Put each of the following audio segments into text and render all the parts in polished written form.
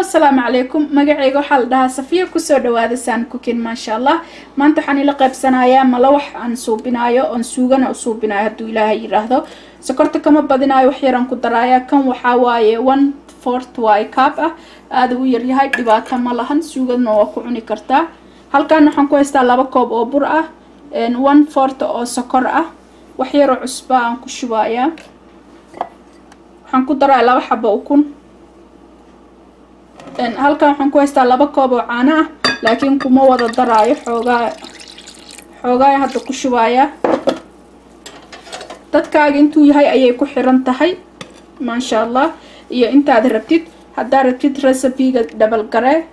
Asalaamu calaykum. Magacayga waxaa la dhahaa Safiya, kusoo dhawaada Saan Cooking. Maasha Allah, maanta waxaan ila qaybsanayaa malawax aan suubinaayo oon suugana u suubinayo hadduu Ilaahay yiraahdo. Sokorta kama badinaayo, wax yaraan ku daraaya. Kan waxaa waaye 1/4 waaye cup ah, aada u yaryahay, dhibaato ma lahan, suugadna waa ku cuni kartaa. Halkan waxaan ku haystaa 2 koob oo bur ah, 1/4 oo sokor ah, wax yaroo cusba aan ku shubayaa. Waxaan ku darayaa 2 xabo ukun. Halkan waxaan ku haystaa 2 koob oo caano ah, laakiin kuma wada daraayo, xoogaa hadda ku shubayaa. Dadkaaga intuu yahay ayay ku xiran tahay, maasha Allah, iyo intaad rabtid. Haddaad rabtid recipe-ga double garee.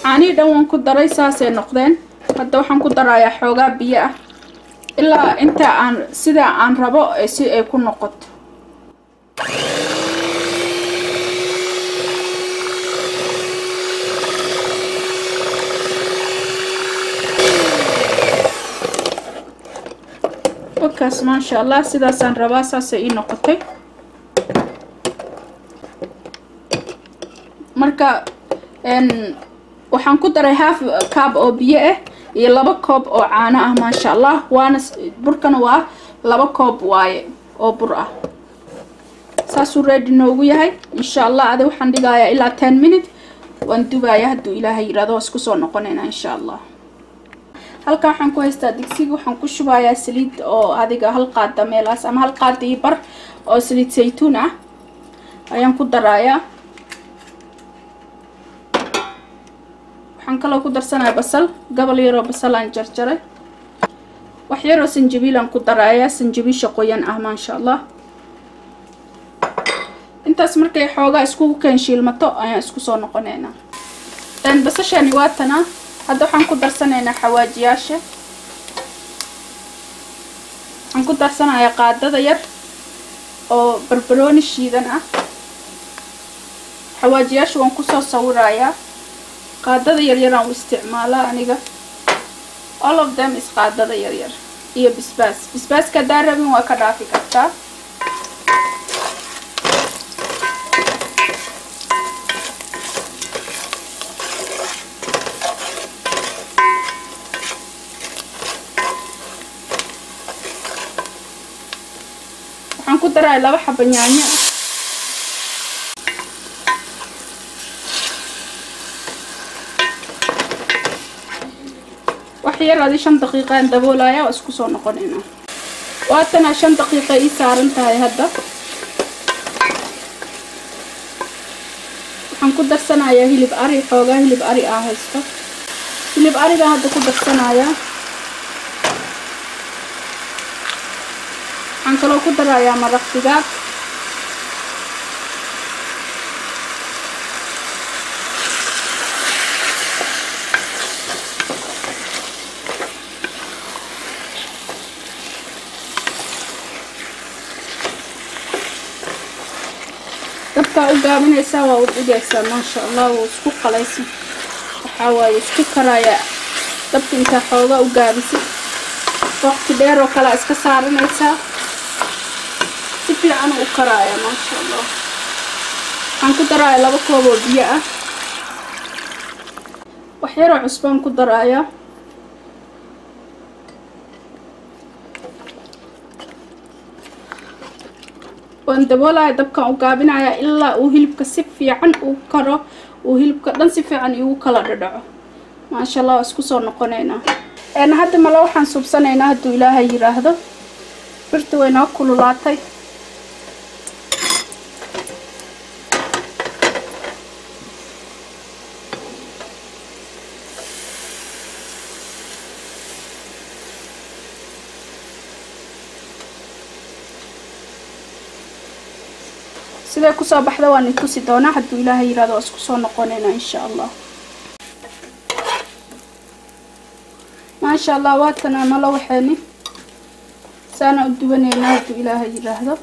Caanihii dhan waan ku daray, saasay noqdeen. Hadda waxaan ku darayaa xoogaa biyo ah ilaa inta aan sida aan rabo si ay ku noqoto. Wakaas, maasha Allah, sidaasaan rabaa, saasay ii noqotay. Marka waxaan ku daray half cup oo biyo ah iyo 2 koob oo caano ah, maasha Allah. Waana burkana waa 2 koob waaye oo bur ah. Saasuu ready noogu yahay, insha Allah. Adi waxaan dhigayaa ilaa 10 minute, waan dubaaya hadduu Ilaahay yiraahdo, waa isku soo noqonaynaa insha Allah. Halkan waxaan ku haystaa digsiga, waxaan ku shubayaa saliid oo adiga hal qaada meelaas ama hal qaada iyo bar oo saliid saytuun ah ayaan ku darayaa. Waxaan kaloo ku darsanayaa basal, gobol yaroo basal aan jarjaray, wax yaroo sanjabiil aan ku darayaa, sanjabiisha qoyan ah, maasha Allah. Intaas markay xoogaa iskugu keenshiilmato ayaan isku soo noqonaynaa. Basashani waa tanaa. Hadda waxaan ku darsanaynaa xawaajiyaasha. Waxaan ku darsanayaa qaadada yar oo barbarooni shiidan ah. Xawaajiyaasha waan kusoo sawirayaa. Qaadada yaryaraan u isticmaalaa aniga, all of them is qaadada yaryar. Iyo bisbaas, bisbaaska haddaa rabin waa ka dhaafi kartaa. Waxaan ku daraya 2 xabo yaanyo ah. Wax yar adi 5 daqiiqaan daboolaya, waa isku soo noqonaynaa. Waatana 5 daqiiqa ii saaran tahay. Hadda waxaan ku darsanayaa hilib ari, xoogaa hilib ari ah haysto, hilib arigaan hadda ku darsanayaa. Waxaan kaloo ku darayaa maraq digaag. Dabkaa u gaabinaysaa, waa u dhigaysaa, maasha Allah, wuu isku qalaysa, waxaa waaye isku karayaa. Dabka intaa xoogaa u gaabisid, waqti dheer oo kalea iska saaranaysaa, si fiican u karaaya, maasha Allah. Waxaan ku darayaa 2 koob oo biyo ah, wax yaroo cusbaan ku darayaa. Waan daboolaya, dabkaan u gaabinayaa ilaa uu hilibka si fiican u karo, uu hilibka dhan si fiican igu kala dhadhaco, maasha Allah. Waa isku soo noqonaynaa. Hadda mala waxaan suubsanaynaa hadduu Ilaahay yiraahdo. Birta way noo kululaatay. Siday kusoo baxda waan itusi doonaa hadduu Ilaahay yiraahdo. Waa isku soo noqonaynaa insha Allah. Maasha Allah, waatana mala waxeeni saana u duwanaynaa hadduu Ilaahay yiraahdo.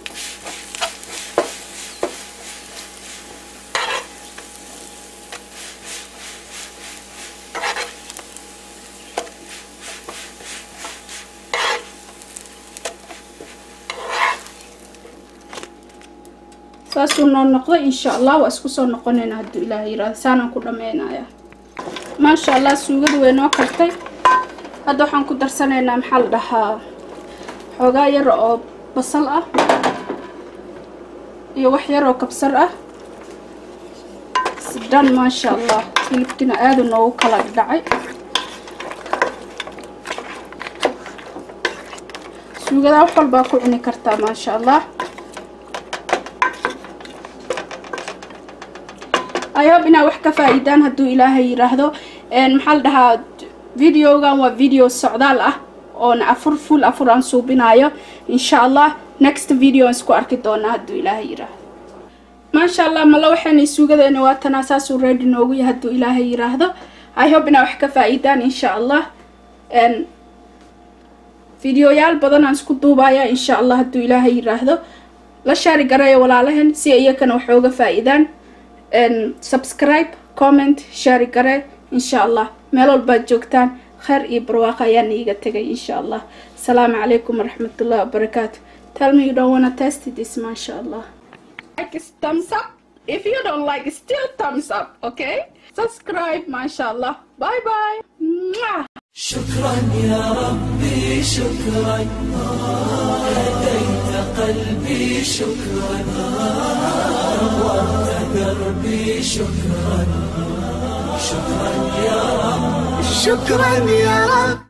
Saasuu noo noqday insha Allah. Waa isku soo noqonayna hadduu Ilaahay yiraahdo, saanaan ku dhameynayaa. Maasha Allah, suugadu way noo kartay. Hadda waxaan ku darsanaynaa, maxaa la dhahaa, xoogaa yar oo basal ah iyo wax yar oo kabsar ah. Dhan maasha Allah, hilibkina aada noogu kala dhacay. Suugadaa wax walbaa ku cuni kartaa maasha Allah. I hope inaa wax ka faa-iidaan hadduu Ilaahay yiraahdo. Maxaa la dhahaa, videogan waa video socdaal ah oona afur full afur aan suubinayo insha Allah. Next video aan isku arki doonaa hadduu Ilaahay yiraahdo. Maasha Allah, mala waxaynay suugadeena waa tanaa, saasuu ready noogu yahay hadduu Ilaahay yiraahdo. I hope inaa wax ka faa-iidaan insha Allah. Videoyaal badan aan isku duubaya insha Allah hadduu Ilaahay yiraahdo. La share gareeyo walaalahan si iyakana wax ooga faa-iidaan. Subscribe, comment, share garee insha Allah. Meel walbaad joogtaan khayr iyo barwaaqo ayaan iiga tegay insha Allah. Asalaamu calaykum waraxmatullahi wabarakaatu. Tell me you don't wanna taste this, masha Allah. Like is thumbs up. If you don't like, still thumbs up, okay? Subscribe, masha Allah. Bye bye. Mwah. شكرا يا ربي، شكرا، هديت قلبي، شكرا، نورت دربي، شكرا، شكرا يا رب، شكرا يا رب.